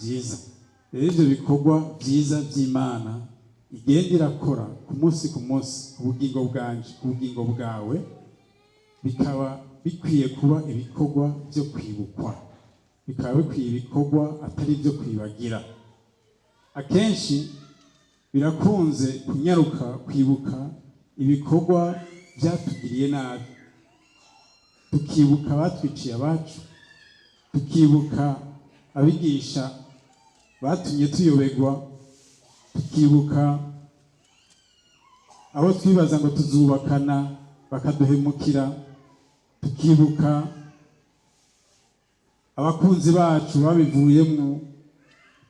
vyiza. Rero ivyo bikorwa vyiza vy'Imana igenda irakora ku munsi ku munsi ku bugingo bwanje, ku bugingo bwawe, bikaba bikwiye kuba ibikorwa vyo kwibukwa, bikaba bikwiye ibikorwa atari ibyo kwibagira. Akenshi birakunze kunyaruka kwibuka ibikorwa byatugiriye nabi, tukibuka abatwiciye abacu, tukibuka abigisha batumye tuyobegwa, tukibuka abo twibaza ngo tuzubakana bakaduhemukira, tukibuka abakunzi bacu babivuyemo,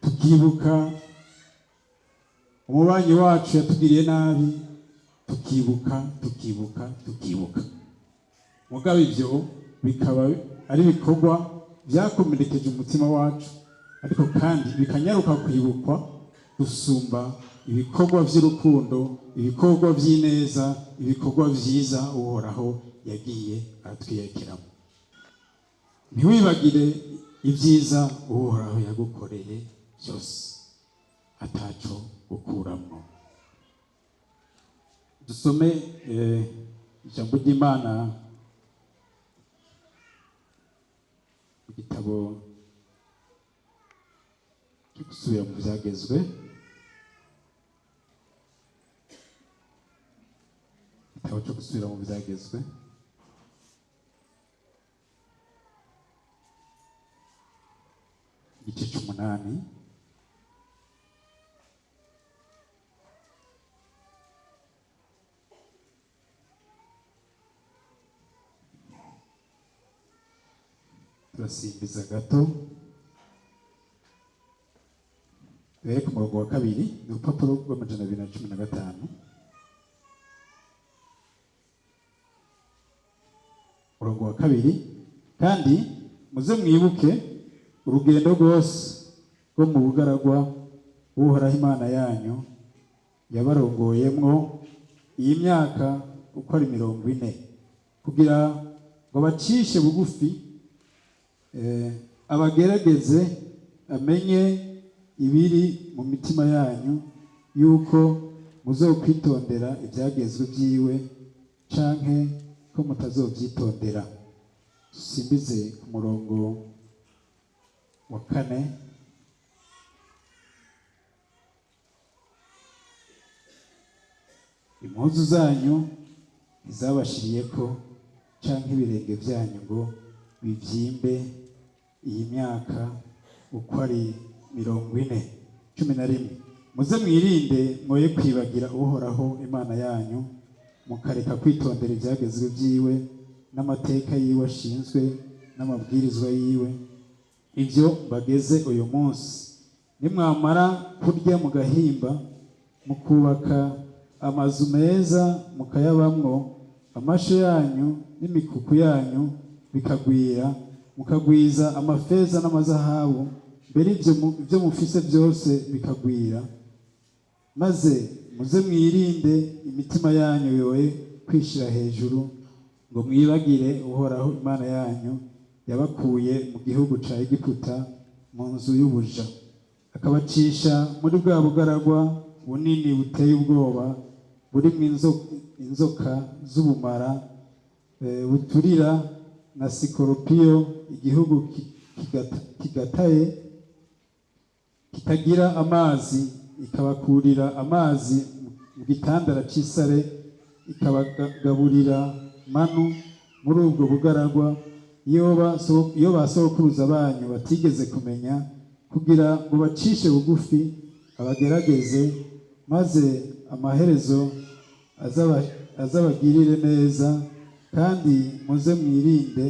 tukibuka umubanyi wacu yatugiriye nabi, tukibuka, tukibuka, tukibuka. Mugabo ibyo bikaba ari ibikorwa byakomerekeje umutima wacu, ariko kandi bikanyaruka kwibukwa gusumba ibikorwa by'urukundo, ibikorwa by'ineza, ibikorwa byiza Uhoraho yagiye aratwiyekeramo. Ntiwibagire ibyiza Uhoraho yagukoreye byose ataco gukuramwo. Dusome ijambo ry'Imana mu gitabo cyo gusubira mu vyagezwe, igitabo cyo gusubira mu vyagezwe, igice c'umunani. Turasimbiza gato duhere ku murongo wa kabiri, ni urupapuro rw'amajana 215, umurongo wa kabiri: "Kandi muze mwibuke urugendo rwose rwo mu bugaragwa Uhoraho Imana yanyu yabarongoyemwo iyi myaka uko ari 40, kugira ngo bacishe bugufi, abagerageze, amenye ibiri mu mitima yanyu, yuko muzokwitondera ibyagezwe byiwe canke ko mutazovyitondera." Simbize ku murongo wa kane: "Impuzu zanyu ntizabashiriyeko canke ibirenge byanyu ngo bivyimbe iyi myaka uko ari 40." 11: "Muze mwirinde mwoye kwibagira Uhoraho Imana yanyu, mukareka kwitondera ibyagezwe byiwe n'amateka yiwe ashinzwe n'amabwirizwa yiwe, ibyo mbageze uyu munsi. Nimwamara kurya mugahimba, mukubaka amazu meza mukayabamwo, amasho yanyu n'imikuku yanyu bikagwira, mukagwiza amafeza n'amazahabu, mbere ibyo mufise byose bikagwira, maze muze mwirinde imitima yanyu yoye kwishira hejuru, ngo mwibagire Uhoraho Imana yanyu yabakuye mu gihugu ca Egiputa, mu nzu y'ubuja, akabacisha muri bwa bugaragwa bunini buteye ubwoba, burimwo inzoka z'ubumara buturira na sikoropiyo, igihugu kigataye kitagira amazi, ikabakurira amazi mu gitandara c'isare, ikabagaburira manu muri ubwo bugaragwa, iyo ba sogokuruza banyu batigeze kumenya, kugira ngo bacishe bugufi, abagerageze, maze amaherezo azabagirire neza. Kandi muze mwirinde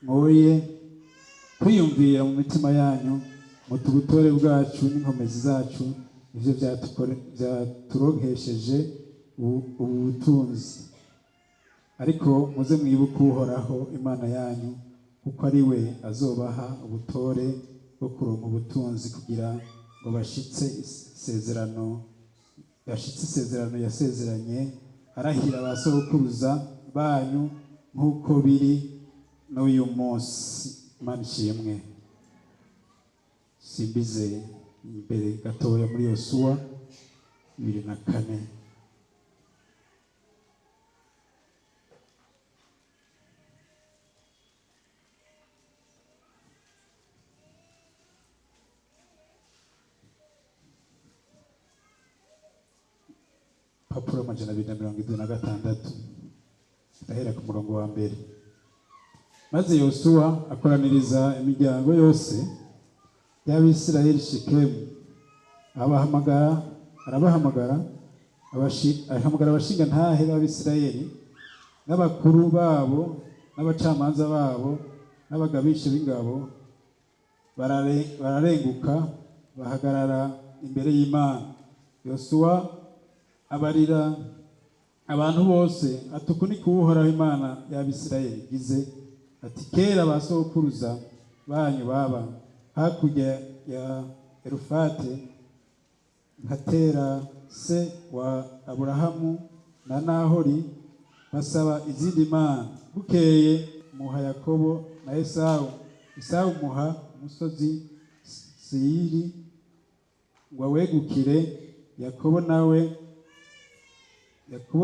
mwoye kwiyumvira mu mitima yanyu muti: Ubutore bwacu n'inkomezi zacu nivyo vyaturonkesheje ubu butunzi. Ariko muze mwibuke Uhoraho Imana yanyu, kuko ari we azobaha ubutore bwo kuronka ubutunzi, kugira ngo bashitse isezerano yasezeranye arahira ba sogokuruza banyu, nk'uko biri n'uyu munsi." Imana ishimwe. Simbize imbere gatoya muri Yosuwa 24. Papuro 276, ndahera ku murongo wa mbere. Maze Yosuwa akoraniriza imiryango yose y'Abisirayeli Shekemu, abahamagara, arabahamagara, ahamagara abashingantahe b'Abisirayeli n'abakuru babo n'abacamanza babo n'abagabisha b'ingabo, bararenguka bahagarara imbere y'Imana. Yosuwa abarira abantu bose ati: "Uku ni Uhoraho Imana y'Abisirayeli igize ati: Kera ba sokuruza banyu baba hakurya ya Erufate nka Tera se wa Aburahamu na Nahori, basaba izindi mana. Bukeye muha Yakobo na Esawu, Esawu muha umusozi Seyiri ngo awegukire. Yakobo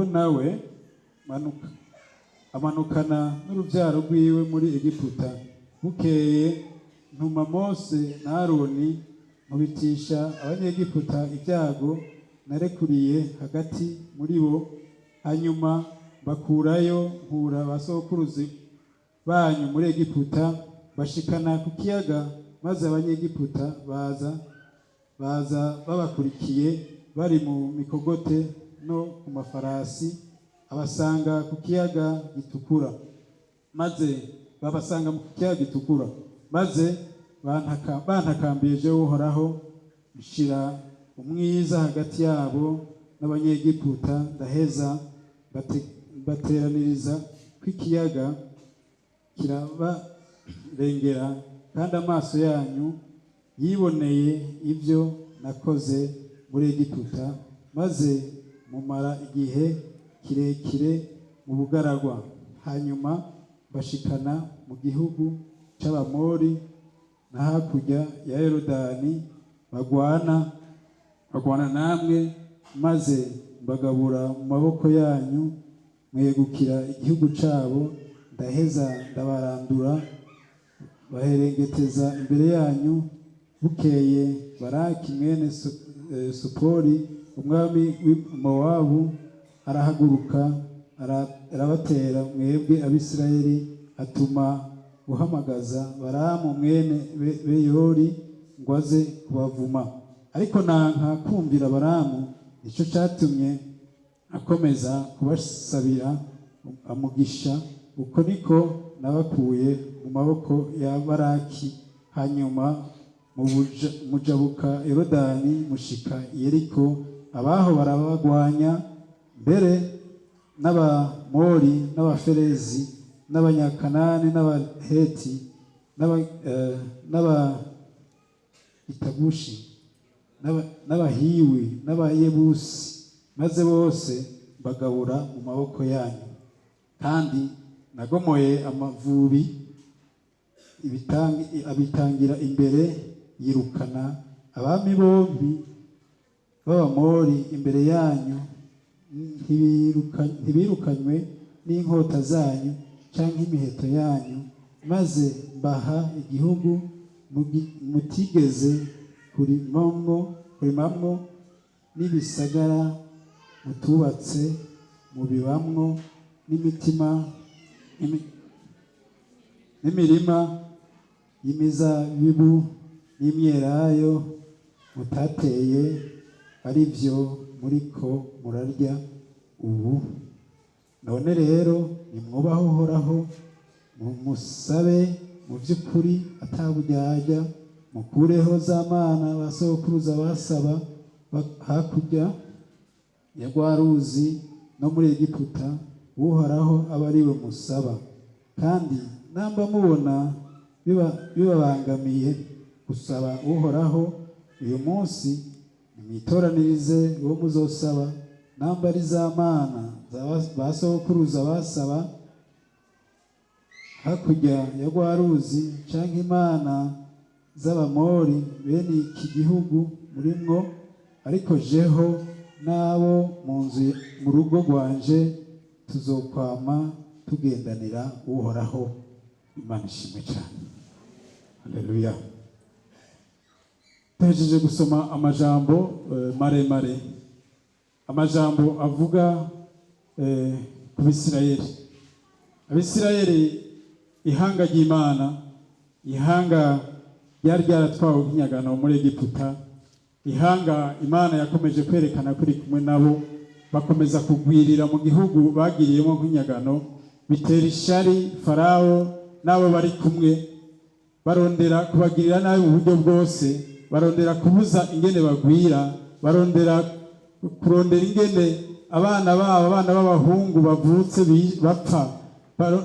nawe amanukana n'urubyaro rwiwe muri Egiputa. Bukeye ntuma Mose na Aroni, nkubitisha Abanyegiputa ibyago narekuriye hagati muri bo. Hanyuma bakurayo, nkura ba sokuruza banyu muri Egiputa, bashikana ku kiyaga, maze Abanyegiputa baza babakurikiye bari mu mikogote no ku mafarasi, abasanga ku kiyaga Gitukura, maze babasanga mu kiyaga Gitukura. Maze bantakambiye jewe Uhoraho, nshira umwiza hagati yabo n'Abanyegiputa, ndaheza mbateraniriza kw'ikiyaga, kirabarengera, kandi amaso yanyu yiboneye ibyo nakoze muri Egiputa, maze mumara igihe kirekire mu bugaragwa. Hanyuma bashikana mu gihugu c'Abamori na hakurya ya Yorodani, bagwana namwe, maze mbagabura mu maboko yanyu, mwegukira igihugu cabo. Ndaheza ndabarandura, baherengeteza imbere yanyu. Bukeye Baraki mwene Sipori, umwami w'i Mowabu, arahaguruka, arabatera mwebwe Abisirayeli, atuma guhamagaza Balamu mwene Beyori ngo aze kubavuma. Ariko nanka kumvira Balamu, nicyo cyatumye akomeza kubasabira amugisha. Uko niko nabakuye mu maboko ya Baraki. Hanyuma mujabuka Yorodani, mushika i Yeriko. Abaho barabagwanya, mbere n'Abamori n'Abaferezi n'Abanyakanani n'Abaheti n'Abayitagushi n'Abahiwi n'Abayebusi, maze bose mbagabura mu maboko yanyu. Kandi nagomoye amavubi abitangira imbere, yirukana abami bombi b'Abamori imbere yanyu. Ntibirukanywe n'inkota zanyu canke imiheto yanyu, maze mbaha igihugu mutigeze kurimamwo, n'ibisagara mutubatse mubibamwo, n'imitima n'imirima y'imizabibu n'imyelayo mutateye, ari byo muriko murarya ubu. None rero nimwubahe Uhoraho, mumusabe mu by'ukuri ataburyarya, mukureho za mana ba sokuruza basaba hakurya ya rwa ruzi no muri Egiputa, Uhoraho aba ari we musaba. Kandi namba mubona bibabangamiye gusaba Uhoraho uyu munsi, nimwitoranirize uwo muzosaba, namba ari za mana za ba sokuruza basaba hakurya ya rwa ruzi, canke imana. z'Abamori, bene iki gihugu murimwo. Ariko jeho n'abo mu nzu, mu rugo rwanje, tuzokwama tugendanira Uhoraho. Imana ishimwe cyane, haleluya. Tuhejeje gusoma amajambo maremare, amajambo avuga ku Bisirayeli. Abisirayeli, ihanga ry'Imana, ihanga ryari ryaratwawe nk'inyagano muri Egiputa, ihanga Imana yakomeje kwerekana ko iri kumwe nabo, bakomeza kugwirira mu gihugu bagiriyemo nk'inyagano, bitera ishari Farawo n'abo bari kumwe, barondera kubagirira nabi mu buryo bwose, barondera kubuza ingene bagwira, barondera kurondera ingene abana babo, abana b'abahungu bavutse bapfa,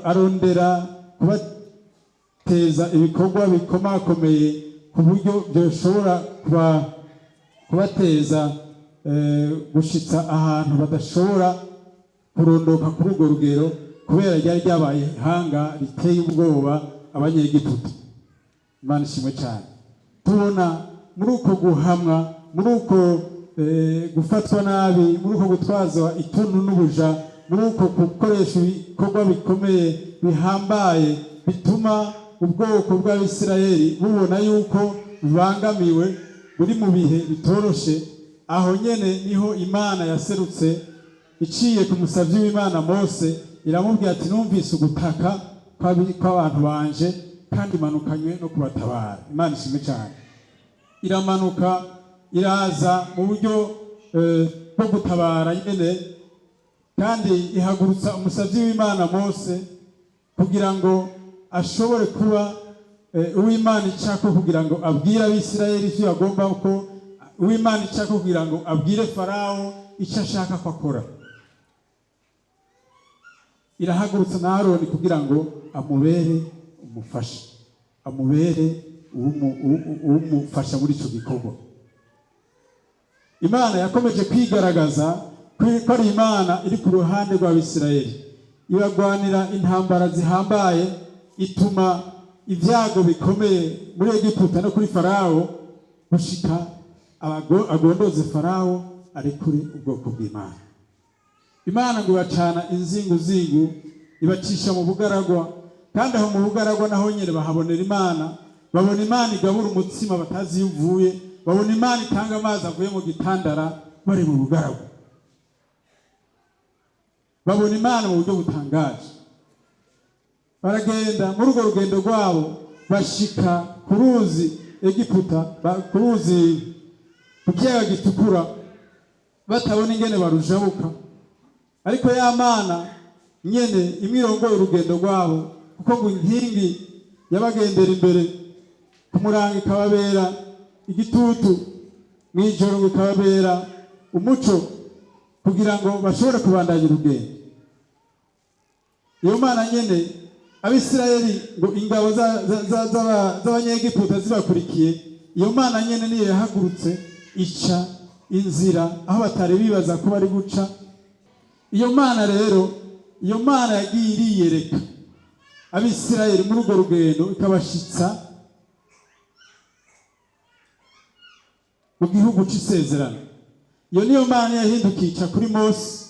arondera kubateza ibikorwa bikomakomeye ku buryo byoshobora kubateza gushitsa ahantu badashobora kurondoka kuri urwo rugero, kubera ryari ryabaye ihanga riteye ubwoba Abanyegiputa. Imana ishimwe cyane. Tubona muri uko guhamwa, muri uko gufatwa nabi, muri uko gutwazwa ituntu n'ubuja, muri uko gukoresha ibikorwa bikomeye bihambaye bituma ubwoko bw'Abisirayeli bubona yuko bubangamiwe, buri mu bihe bitoroshe, aho nyene niho Imana yaserutse iciye ku musavyi w'Imana Mose, iramubwira ati: "Numvise ugutaka kw'abantu banje, kandi manukanywe no kubatabara." Imana ishimwe cyane. Iramanuka, iraza mu buryo bwo gutabara nyene, kandi ihagurutsa umusavyi w'Imana Mose kugira ngo ashobore kuba uw'Imana icako, kugira ngo abwire Abisirayeli ivyo agomba ko, uw'Imana icako kugira ngo abwire Farawo icyo ashaka ko akora. Irahagurutsa na Aroni kugira ngo amubere umufasha, amubere uwumufasha muri icyo gikorwa. Imana yakomeje kwigaragaza ko ari Imana iri ku ruhande rw'Abisirayeli, ibagwanira intambara zihambaye, ituma ibyago bikomeye muri Egiputa no kuri Farawo, gushika agondoze Farawo arekure ubwoko bw'Imana. Imana ngo ibacana inzinguzingu, ibacisha mu bugaragwa, kandi aho mu bugaragwa naho nyine bahabonera Imana. Babona Imana igabura umutsima batazi iyo uvuye, babona Imana itanga amazi avuye mu gitandara bari mu bugaragwa, babona Imana mu buryo butangaje. Baragenda muri urwo rugendo rwabo, bashika ku ruzi Egiputa, ku ruzi, ku kiyaga Gitukura, batabona ingene barujabuka. Ariko ya Mana nyene imwe irongoye urugendo rwabo, kuko ngo inkingi yabagendera imbere ku murango ikababera igitutu, mw'ijoro ngo ikababera umuco, kugira ngo bashobore kubandanya urugendo. Iyo Mana nyene, Abisirayeli ngo ingabo z'Abanyegiputa zibakurikiye, iyo Mana nyene niyo yahagurutse ica inzira aho batari bibaza ko bari guca. Iyo Mana rero, iyo Mana yagiye iriyereka Abisirayeli muri urwo rugendo, ikabashitsa mu gihugu c'isezerano. Iyo niyo Mana yahindukiye ica kuri Mose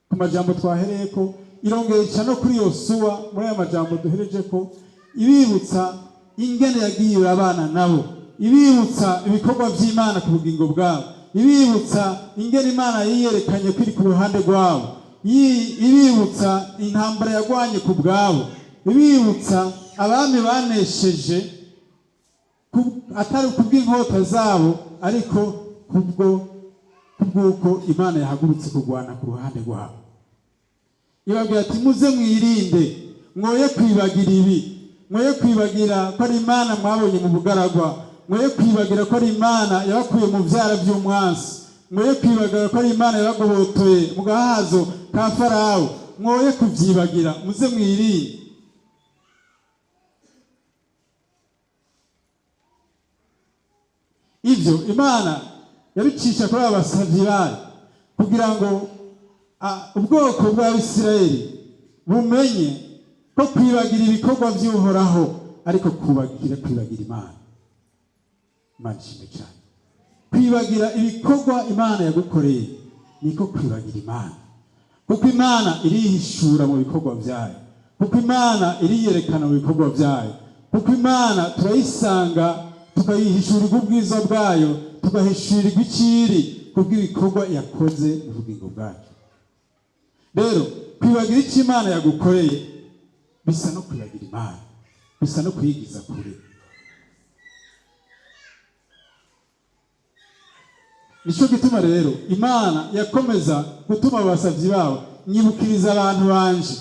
ku majambo twahereye ko, irongera ica no kuri Yosuwa muri aya majambo duhereje ko, ibibutsa ingene yagiye irabana nabo, ibibutsa ibikorwa by'Imana ku bugingo bwabo, ibibutsa ingene Imana yiyerekanye ko iri ku ruhande rwabo, ibibutsa intambara yagwanye ku bwabo, ibibutsa abami banesheje atari kubw'inkota zabo, ariko kubw'uko Imana yahagurutse kurwana ku ruhande rwabo. Ibabwira ati: "Muze mwirinde, mwoye kwibagira ibi, mwoye kwibagira ko ari Imana mwabonye mu bugaragwa, mwoye kwibagira ko ari Imana yabakuye mu byara by'umwansi, mwoye kwibagira ko ari Imana yabagobotoye mu gahazo ka Farawo, mwoye kubyibagira, muze mwirinde." Ibyo Imana yabicisha kuri aba basavyi bayo kugira ngo ubwoko bw'Abisirayeli bumenye ko kwibagira ibikorwa by'Uhoraho ariko kubagira kwibagira Imana. Imana ishimwe cyane. Kwibagira ibikorwa Imana yagukoreye niko kwibagira Imana, kuko Imana irihishura mu bikorwa byayo, kuko Imana iriyerekana mu bikorwa byayo, kuko Imana turayisanga, tukayihishurirwa ubwiza bwayo, tugahishurirwa iciri kubw'ibikorwa yakoze mu bugingo bwacu. Rero kwibagira icyo Imana yagukoreye bisa no kwibagira Imana, bisa no kuyigiza kure. Nicyo gituma rero Imana yakomeza gutuma abasabyi babo: "Nyibukiriza abantu banje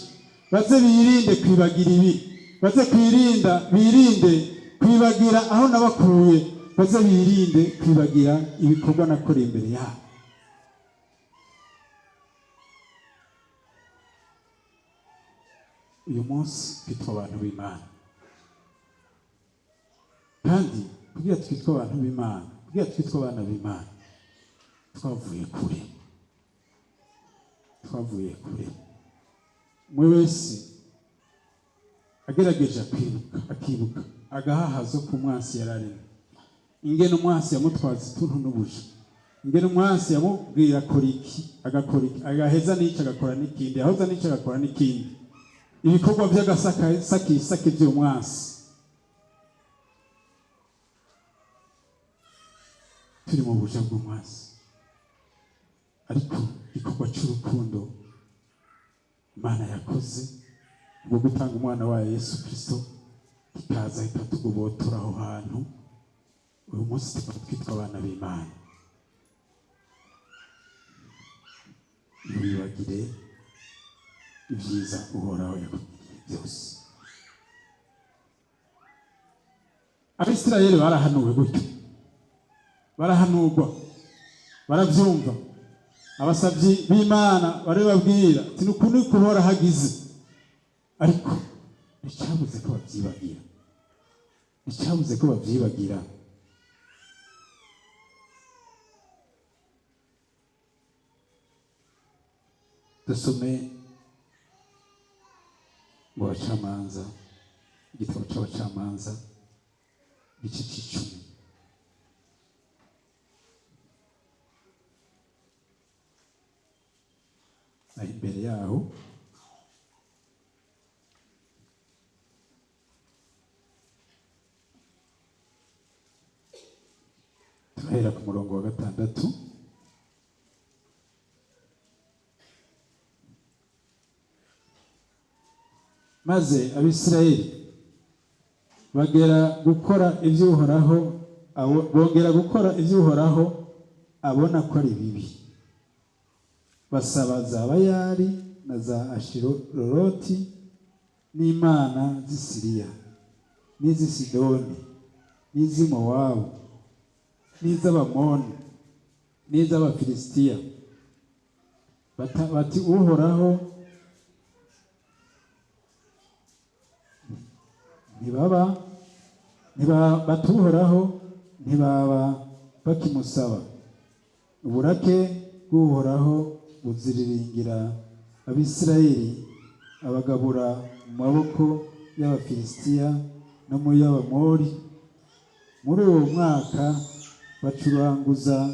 baze birinde kwibagira ibi, baze kwirinda, birinde kwibagira aho nabakuye, baze birinde kwibagira ibikorwa nakoreye imbere yabo." Uyu munsi twitwa abantu b'Imana, kandi kugira twitwe abantu b'Imana, kugira twitwe abana b'Imana, twavuye kure, twavuye kure. Umwe wese agerageje akibuka, akibuka agahahazo k'umwansi yari arimo, ingene umwansi yamutwaza ituntu n'ubuja, ingene umwansi yamubwira akora iki, agakora iki, agaheza n'icyo agakora n'ikindi, ahoza n'icyo agakora n'ikindi, ibikorwa by'agasakisaki by'umwansi. Turi mu buja bw'umwansi, ariko igikorwa cy'urukundo Imana yakoze bwo gutanga umwana wayo Yesu Kirisito kikaza kikatugobotora aho hantu, uyu munsi tukaba twitwa abana b'Imana. Ntiwibagire ibyiza Uhoraho yakugiriye byose. Abisirayeli barahanuwe gutyo, barahanurwa, barabyumva. Abasabyi b'Imana barababwira ati: "Ni uku niko Uhoraho agize." Ariko nticyabuze ko babyibagira, nticyabuze ko babyibagira. Dusome mu Bacamanza, igitabo cy'Abacamanza, igice cy'icumi. Aho imbere yaho turahera ku murongo wa 6. Maze Abisirayeli bagera gukora ibyo Uhoraho bongera gukora ibyo Uhoraho abona ko ari bibi, basaba za Bayali na za Ashiroroti n'imana z'i Siriya n'iz'i Sidoni n'iz'i Mowabu n'iz'Abamoni n'iz'Abafilisitiya. Bati: "Uhoraho ntibaba batuhoraho ntibaba bakimusaba." Uburake bw'Uhoraho buziriringira Abisirayeli, abagabura mu maboko y'Abafilisitiya no mu y'Abamori. Muri uwo mwaka bacuranguza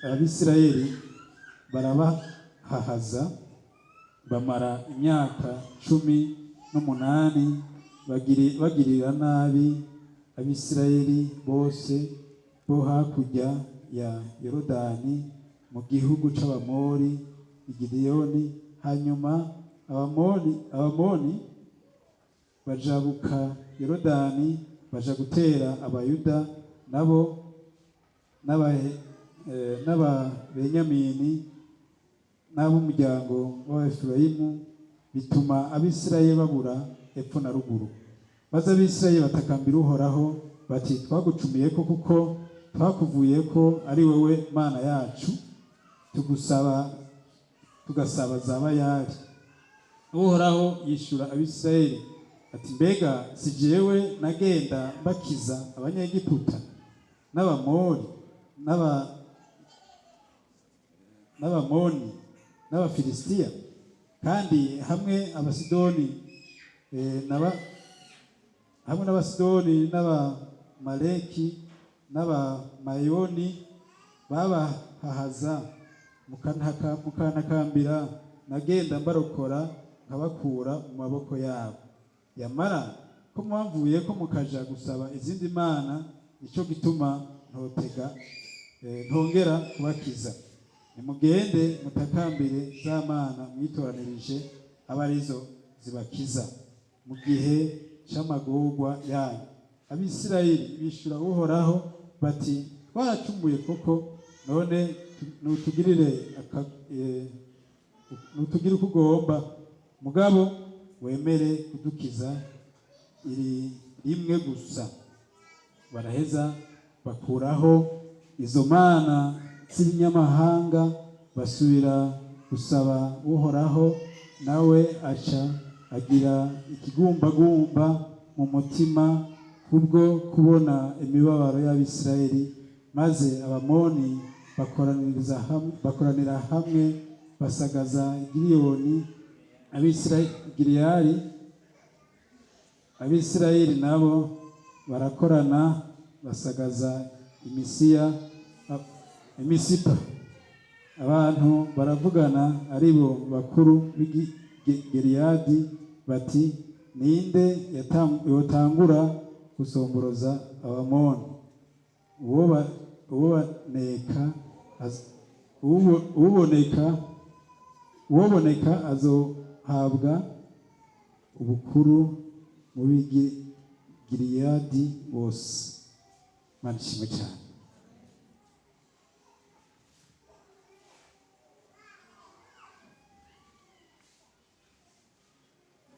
Abisirayeli, barabahahaza, bamara imyaka 18 bagirira nabi Abisirayeli bose bo hakurya ya Yorodani mu gihugu c'Abamori i Gideyoni. Hanyuma Abamoni bajabuka Yorodani, baja gutera Abayuda nabo n'Ababenyamini n'ab'umuryango w'Abaefurayimu, bituma Abisirayeli babura epfo na ruguru. Maze Abisirayeli batakambira Uhoraho bati: "Twagucumuye ko, kuko twakuvuye ko ari wowe Mana yacu, tugusaba, tugasaba za Bayali." Uhoraho yishura Abisirayeli ati: "Mbega si jewe nagenda mbakiza Abanyegiputa n'Abamori n'Abamoni n'Abafilisitiya, kandi hamwe Abasidoni hamwe n'Abasidoni n'Abamowabu?" n'Abamaleki n'Abamayoni babahahaza mukantakambira, nagenda mbarokora nkabakura mu maboko yabo. Yamara ko mwamvuye ko mukaja gusaba izindi mana, nico gituma ntotega ntongera kubakiza. Nimugende mutakambire za mana mwitoranirije, abe arizo zibakiza mu gihe c'amagorwa yanyu." Abisirayeli bishura Uhoraho bati: "Twaracumuye koko. None nutugire uko ugomba, mugabo wemere kudukiza iri rimwe gusa." Baraheza bakuraho izo mana z'ibinyamahanga, basubira gusaba Uhoraho, nawe aca agira ikigumbagumba mu mutima kubwo kubona imibabaro y'Abisirayeli. Maze Abamoni bakoranira hamwe, basagaza Giliyoni, Abisirayeli. Abisirayeli nabo barakorana, basagaza Imisipa. Abantu baravugana, aribo bakuru b'i Gileyadi, bati: "Ninde yotangura gusomboroza Abamoni? Uwoboneka uwoboneka azohabwa ubukuru mu b'i Gileyadi bose." Mana ishimwe cyane.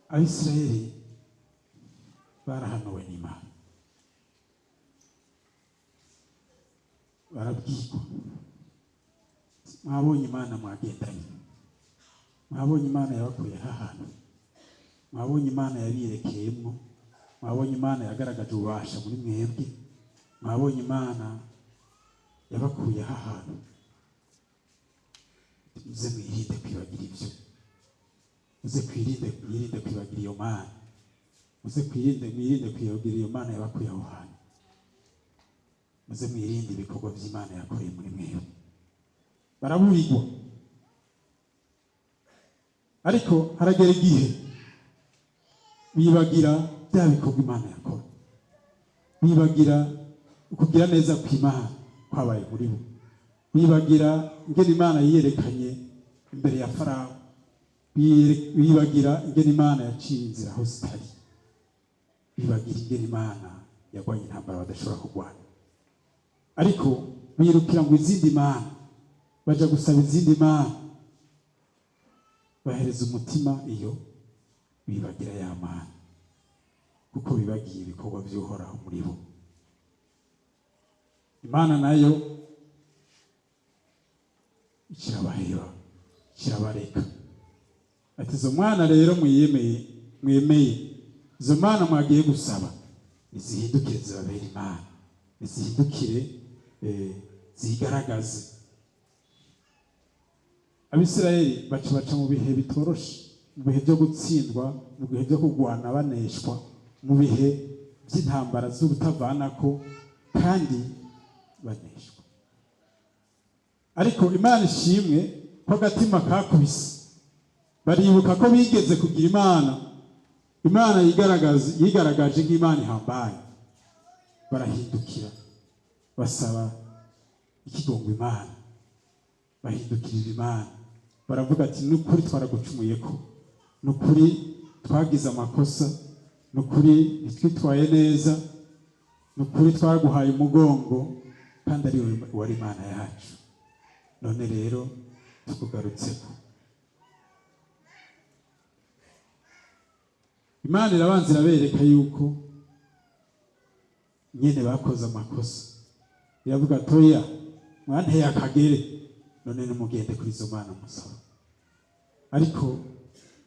Abisirayeli barahanuwe n'Imana, barabwirwa: "Mwabonye Imana mwagendanye, mwabonye Imana yabakuye ahantu, mwabonye Imana yabirekeyemwo, mwabonye Imana yagaragaje ububasha muri mwebwe, mwabonye Imana yabakuye ahantu. Muze mwirinde kwibagira ibyo, muze mwirinde kwibagira iyo Mana, muze mwirinde kwibagira iyo Mana yabakuye aho hantu, muze mwirinde ibikorwa by'Imana yakoreye muri mwebwe." Baraburirwa, ariko haragera igihe bibagira bya bikorwa Imana yakora, bibagira ukugira neza kw'Imana kwabaye muri bo, bibagira ingene Imana yiyerekanye imbere ya Farawo, bibagira ingene Imana yaciye inzira aho zitari, bibagira ingene Imana yarwanye intambara badashobora kurwana. Ariko birukira ngo izindi mana, baja gusaba izindi mana, bahereza umutima iyo, bibagira ya Mana, kuko bibagiye ibikorwa by'Uhoraho muri bo. Imana nayo ikirabaheba, kirabareka, ati: "Izo mwana rero mwiyemeye, mwemeye, izo mana mwagiye gusaba, nizihindukire zibabere Imana, nizihindukire zigaragaze." Abisirayeli baca mu bihe bitoroshe, mu bihe byo gutsindwa, mu bihe byo kurwana baneshwa, mu bihe by'intambara z'ubutavanako kandi baneshwa. Ariko Imana ishimwe ko agatima kakubise, baribuka ko bigeze kugira Imana, Imana yigaragaje nk'Imana ihambaye. Barahindukira, basaba ikigongo Imana, bahindukirira Imana, baravuga ati: "Nukuri twaragucumuye, ko nukuri twagize amakosa, nukuri ntitwitwaye neza, nukuri twaguhaye umugongo kandi ari wowe wari Imana yacu. None rero tukugarutseko." Imana irabanza irabereka yuko nyene bakoze amakosa, iravuga: "Toya, mwanteye akagere, none nimugende kuri izo mana musaba." Ariko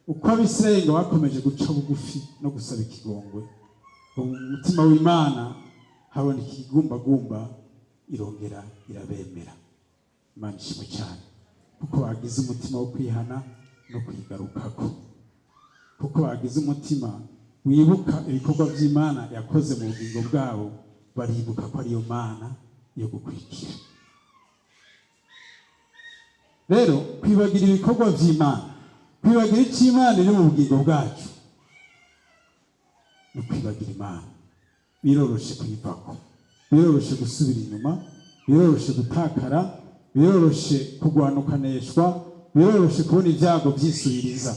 uko Abisirayeli ngo bakomeje guca bugufi no gusaba ikigongwe, ngo mu mutima w'Imana haboneka ikigumbagumba, irongera irabemera. Imana ishimwe cyane, kuko bagize umutima wo kwihana no kwigarukako, kuko bagize umutima wibuka ibikorwa by'Imana yakoze mu bugingo bwabo. Baribuka ko ariyo Mana yo gukurikira. Rero kwibagira ibikorwa vy'Imana, kwibagira icyo Imana iri mu bugingo bwacu, ni kwibagira Imana. Biroroshe kuyivako, biroroshe gusubira inyuma, biroroshe gutakara, biroroshe kugwanukaneshwa, biroroshe kubona ibyago byisubiriza.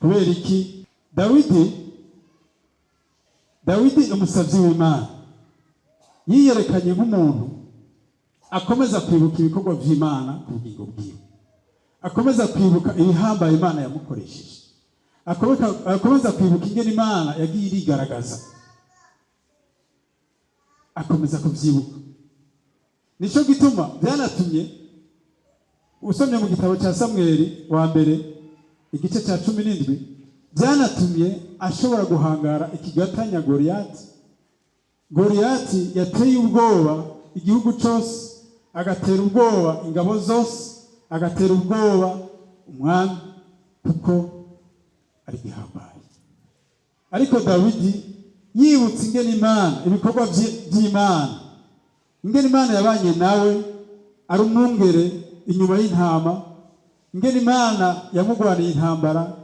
Kubera iki? Dawidi, umusabyi w'Imana, yiyerekanye nk'umuntu akomeza kwibuka ibikorwa by'Imana ku bugingo bwiwe, akomeza kwibuka ibihambaye Imana yamukoresheje, akomeza kwibuka ingene Imana yagiye irigaragaza, akomeza kubyibuka. Nicyo gituma byanatumye, usomye mu gitabo cya Samweli wa mbere igice cya 17, byanatumye ashobora guhangara ikigatanya Goriyati. Goriyati yateye ubwoba igihugu cyose, agatera ubwoba ingabo zose, agatera ubwoba umwami, kuko ari gihambaye. Ariko Dawidi yibutse ingene Imana, ibikorwa by'Imana, ingene Imana yabanye nawe ari umwungere inyuma y'intama, ingene Imana yamugwaniye intambara,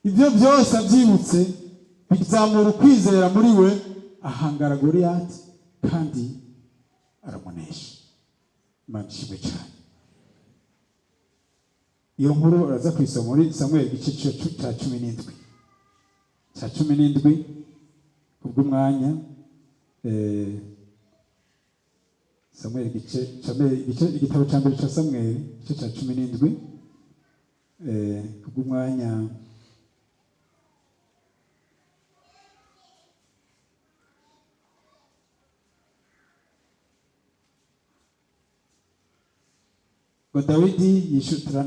ibyo byose abyibutse bizamura ukwizera muri we, ahangara Goriyati kandi aramunesha. Imana ishimwe cyane. Iyo nkuru uraza kuyisoma muri Samweli igice cya 17, cya 17. Kubw'umwanya, Samweli igice cya mbere, igitabo cya mbere cya Samweli igice cya 17. Kubw'umwanya, ngo Dawidi yishyura,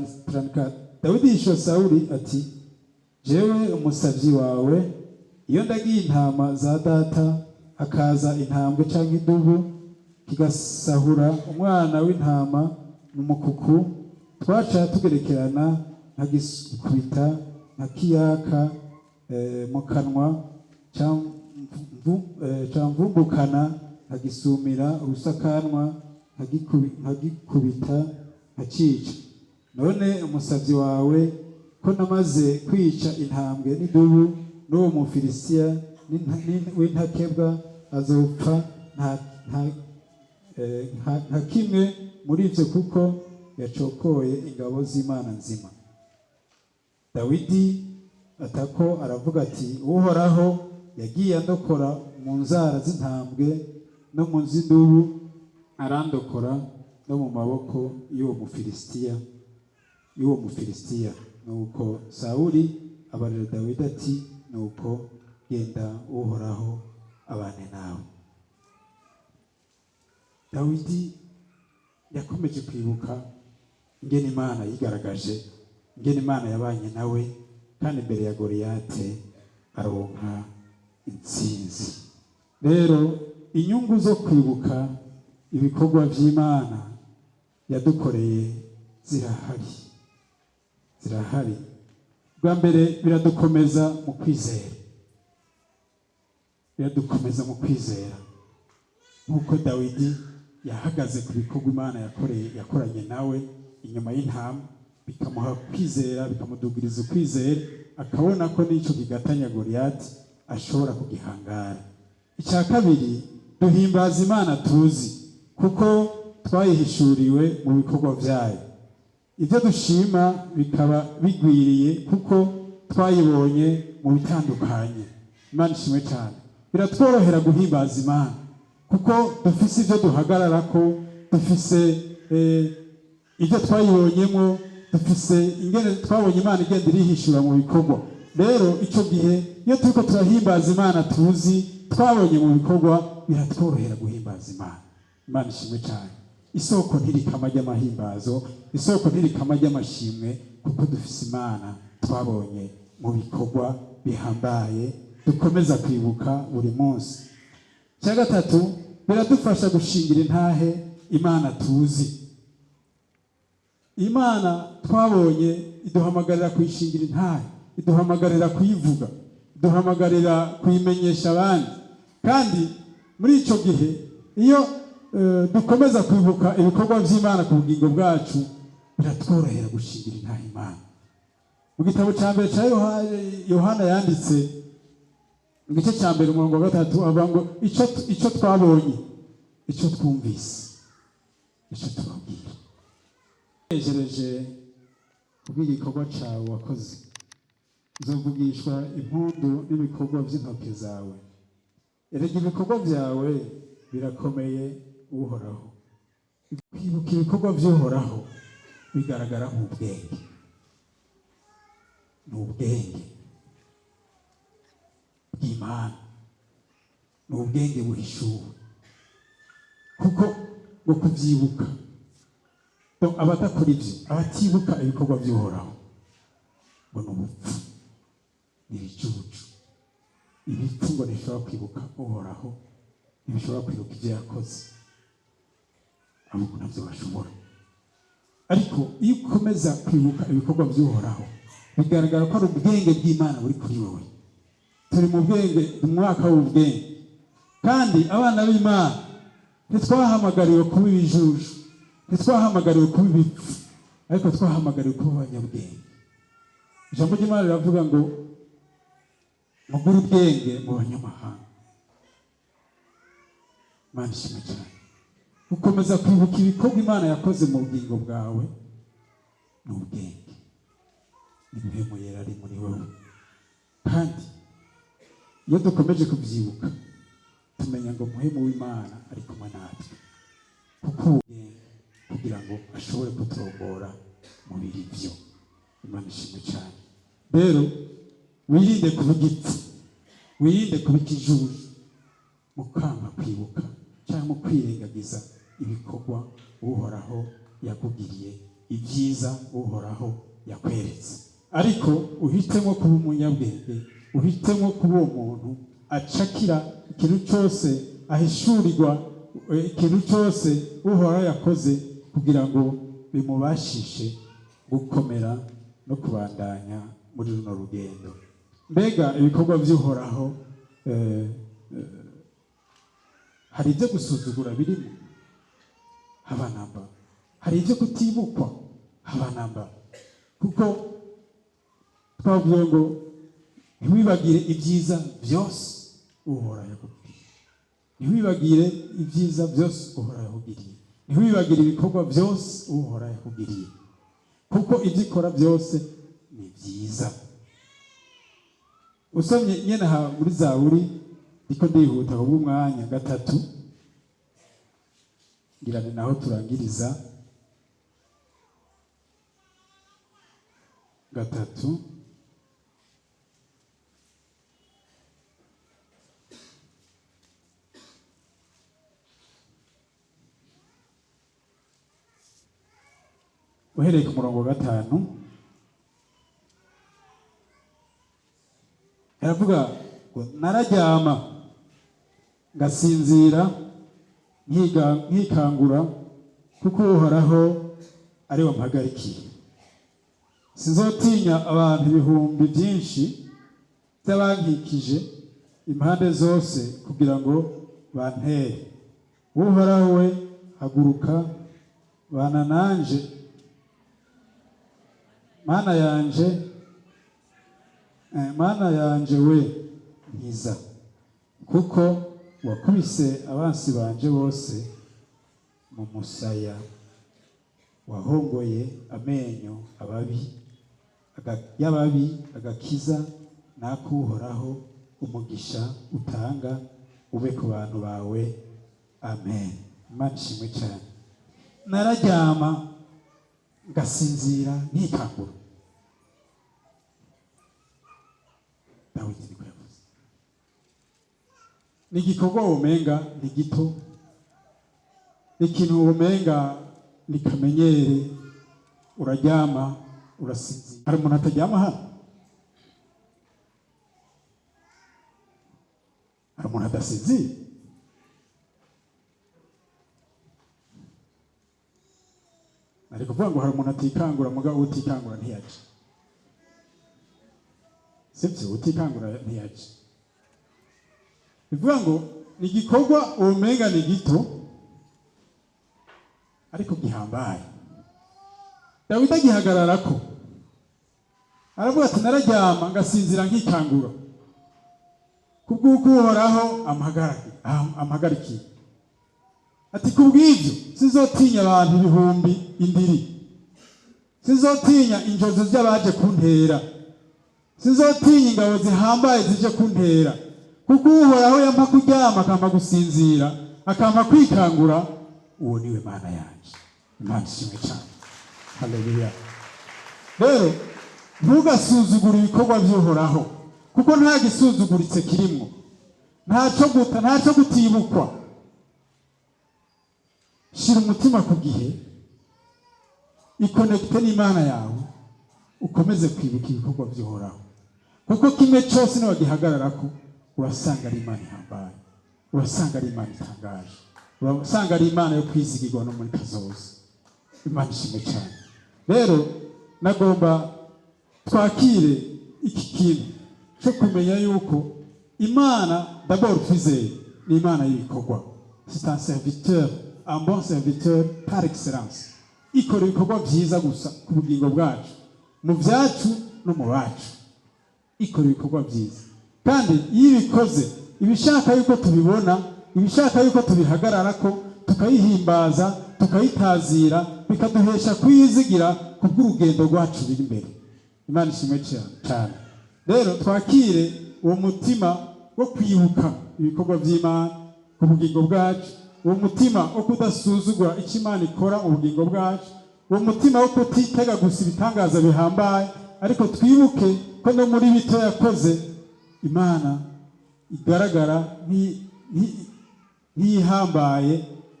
Dawidi yishyura Sawuli ati: "Jewe umusabyi wawe, iyo ndagiye intama za data, hakaza intambwe cyangwa idubu kigasahura umwana w'intama mu mukuku, twaca tugerekerana, nkagisukubita nkakiyaka mu kanwa, camvumbukana nkagisumira urusakanwa, nkagikubita nkacica. None umusabyi wawe, ko namaze kwica intambwe n'idubu, n'uwo Mufilisitiya w'intakebwa azopfa nka kimwe muri ibyo, kuko yacokoye ingabo z'Imana nzima." Dawidi atako aravuga ati: "Uhoraho yagiye andokora mu nzara z'intambwe no mu z'idubu, arandokora no mu maboko y'uwo Mufilisitiya." Nuko Sawuli abarira Dawidi ati: "Nuko genda, Uhoraho abane nawe." Dawidi yakomeje kwibuka ingene Imana yigaragaje, ingene Imana yabanye nawe, kandi imbere ya Goriyate aronka intsinzi. Rero inyungu zo kwibuka ibikorwa by'Imana yadukoreye zirahari, zirahari. Bwa mbere, biradukomeza mu kwizera, biradukomeza mu kwizera, nk'uko Dawidi yahagaze ku bikorwa Imana yakoreye, yakoranye nawe inyuma y'intama, bikamuha kwizera, bikamudugiriza ukwizera, akabona ko n'icyo kigatanya Goriyati ashobora kugihangara. Icya kabiri, duhimbaza Imana tuzi, kuko twayihishuriwe mu bikorwa byayo. Ibyo dushima bikaba bigwiriye, kuko twayibonye mu bitandukanye. Imana ishimwe cyane. Biratworohera guhimbaza Imana kuko dufise ibyo duhagarara ko dufise, ibyo twayibonyemo, dufise ingene twabonye Imana igenda irihishura mu bikorwa. Rero icyo gihe iyo turiko turahimbaza Imana tuzi, twabonye mu bikorwa, biratworohera guhimbaza Imana. Imana ishimwe cyane. Isoko ntirikama ry'amahimbazo, isoko ntirikama ry'amashimwe, kuko dufise Imana twabonye mu bikorwa bihambaye dukomeza kwibuka buri munsi. Icya gatatu, biradufasha gushingira intahe Imana tuzi. Imana twabonye iduhamagarira kuyishingira intahe, iduhamagarira kuyivuga, iduhamagarira kuyimenyesha abandi. Kandi muri icyo gihe Iyo dukomeza kwibuka ibikorwa by'Imana ku bugingo bwacu, biratworohera gushingira intahe Imana. Mu gitabo cya mbere cya Yohana yanditse, mu gice cya mbere, umurongo wa 3, avuga ngo icyo twabonye, icyo twumvise, icyo tubabwira. Nejereje kubw'igikorwa cyawe wakoze, nzovugishwa impundu n'ibikorwa by'intoke zawe. Erega ibikorwa byawe birakomeye, Uhoraho. Kwibuka ibikorwa by'Uhoraho bigaragara nk'ubwenge, ni ubwenge bw'Imana, ni ubwenge buhishuwe, kuko ngo kubyibuka. Donc, abadakora ibyo, abatibuka ibikorwa by'Uhoraho, ngo ni ubupfu, ni ibicucu. Ibipfu ngo ntibishobora kwibuka Uhoraho, ntibishobora kwibuka ibyo yakoze, ahubwo ntabyo bashobora. Ariko iyo ukomeza kwibuka ibikorwa by'Uhoraho, bigaragara ko ari ubwenge bw'Imana buri kuri wowe. Turi mu bwenge, mu mwaka w'ubwenge, kandi abana b'Imana ntitwahamagariwe kuba ibijuju, ntitwahamagariwe kuba ibipfu, ariko twahamagariwe kuba abanyabwenge. Ijambo ry'Imana riravuga ngo mugure ubwenge mu banyamahanga. Imana ishimwe cyane. Gukomeza kwibuka ibikorwa Imana yakoze mu bugingo bwawe ni ubwenge, ni Mpwemu Yera ari muri wowe. Kandi iyo dukomeje kubyibuka, tumenya ngo Mpwemu w'Imana ari kumwe natwe, kuko ubwenge kugira ngo ashobore kuturongora mu biri byo. Imana ishimwe cyane. Rero wirinde kuba igipfu, wirinde kuba ikijuju mu kwanga kwibuka cyangwa mu kwirengagiza ibikorwa Uhoraho yakugiriye, ibyiza Uhoraho yakweretse. Ariko uhitemo kuba umunyabwenge, uhitemo kuba uwo muntu acakira ikintu cyose, ahishurirwa ikintu cyose Uhoraho yakoze, kugira ngo bimubashishe gukomera no kubandanya muri runo rugendo. Mbega ibikorwa by'Uhoraho hari ibyo gusuzugura birimo? Haba namba. Hari ibyo kutibukwa? Haba namba. Kuko twavuze ngo ntiwibagire ibyiza byose Uhoraho yakubwiye, ntiwibagire ibyiza byose Uhoraho yakugiriye, ntiwibagire ibikorwa byose Uhoraho yakugiriye, kuko ibyo ikora byose ni byiza. Usomye nyene aha muri Zaburi, ndiko ndihuta kubw'umwanya, 3, ngira ni naho turangiriza, 3. Uhereye ku murongo wa 5, aravuga ngo nararyama ngasinzira, nkikangura, kuko Uhoraho ari we mpagarikiye. Sinzotinya abantu ibihumbi byinshi by'abankikije impande zose kugira ngo bantere. Uhoraho we, haguruka, bana nanje, Mana yanje, Mana yanje we, nkiza, kuko wakubise abansi banje bose mu musaya, wahongoye amenyo ababi y'ababi. Agakiza nakuhoraho, umugisha utanga ube ku bantu bawe. Amen. Imana ishimwe cyane. Nararyama ngasinzira nkikangura, Dawidi niko yavuze. Ni igikorwa womenga ni gito, ni ikintu womenga ni kamenyere, uraryama urasinzira. Hari umuntu ataryama hano? Hari umuntu adasinzira? Ari kuvuga ngo hari umuntu atikangura, mugabo utikangura ntiyaje, sibyo? Utikangura ntiyaje. Bivuga ngo Ni igikorwa umenga ni gito, ariko gihambaye. Dawidi agihagararako, aravuga ati: "Nararyama ngasinzira, nkikangura, kubw'uko Uhoraho ampagarikiye." Ati: "Kubw'ibyo sinzotinya abantu ibihumbi indiri, sinzotinya injozo z'abaje kuntera, sinzotinya ingabo zihambaye zije kuntera, kuko Uhoraho yampa kuryama, akampa gusinzira, akampa kwikangura. Uwo niwe Mana yanje." Imana ishimwe cyane, haleluya. Rero ntugasuzugure ibikorwa by'Uhoraho, kuko nta gisuzuguritse kirimwo, ntacyo guta, ntacyo gutibukwa. Shira umutima ku gihe, iconnecte n'Imana yawe, ukomeze kwibuka ibikorwa by'Uhoraho, kuko kimwe cyose niwagihagararako urasanga ari Imana ihambaye, urasanga ari Imana itangaje, urasanga ari Imana yo kwizigirwa no muri kazoza. Imana ishimwe cyane. Rero nagomba twakire iki kintu cyo kumenya yuko Imana d'abord twizeye ni Imana y'ibikorwa. C'est un serviteur, un bon serviteur par excellence. Ikora ibikorwa byiza gusa ku bugingo bwacu, mu byacu no mu bacu. Ikora ibikorwa byiza, kandi iyo ibikoze ibishaka yuko tubibona, ibishaka yuko tubihagararako, tukayihimbaza, tukayitazira, bikaduhesha kuyizigira kubw'urugendo rwacu ruri imbere. Imana ishimwe cyane. Rero twakire uwo mutima wo kwibuka ibikorwa by'Imana ku bugingo bwacu, uwo mutima wo kudasuzugura icyo Imana ikora mu bugingo bwacu, uwo mutima wo kutitega gusa ibitangaza bihambaye, ariko twibuke ko no muri bito yakoze Imana igaragara nk'iyihambaye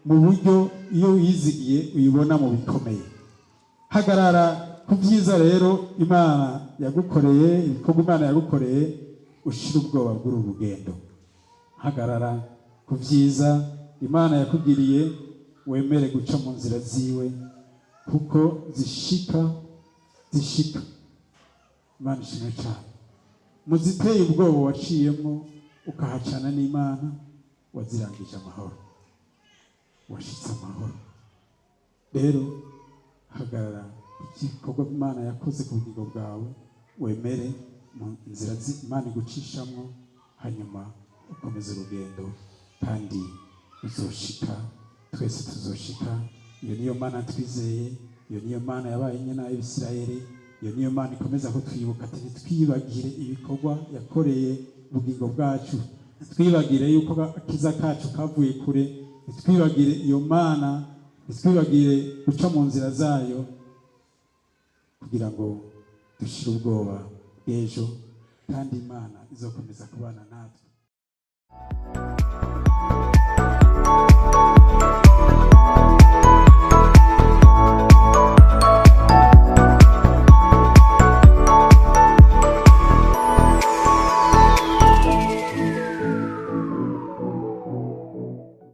mu buryo iyo wiyizigiye uyibona mu bikomeye. Hagarara ku byiza rero Imana yagukoreye, ibikorwa Imana yagukoreye, ushira ubwoba bw'uru rugendo. Hagarara ku byiza Imana yakugiriye, wemere guca mu nzira ziwe, kuko zishika, zishika. Imana ishimwe cyane. Mu ziteye ubwoba waciyemo ukahacana n'Imana, wazirangije amahoro, washitse amahoro. Rero hagarara ku gikorwa Imana yakoze ku bugingo bwawe, wemere mu nzira Imana igucishamwo, hanyuma ukomeze urugendo, kandi uzoshika. Twese tuzoshika. Iyo niyo Mana twizeye, iyo niyo Mana yabaye nyina y'Ibisirayeli, iyo niyo Mana ikomeza kutwibuka ati ntitwibagire ibikorwa yakoreye ubugingo bwacu, ntitwibagire yuko akiza kacu kavuye kure, ntitwibagire iyo Mana, ntitwibagire guca mu nzira zayo, kugira ngo dushire ubwoba bw'ejo, kandi Imana izokomeza kubana natwe.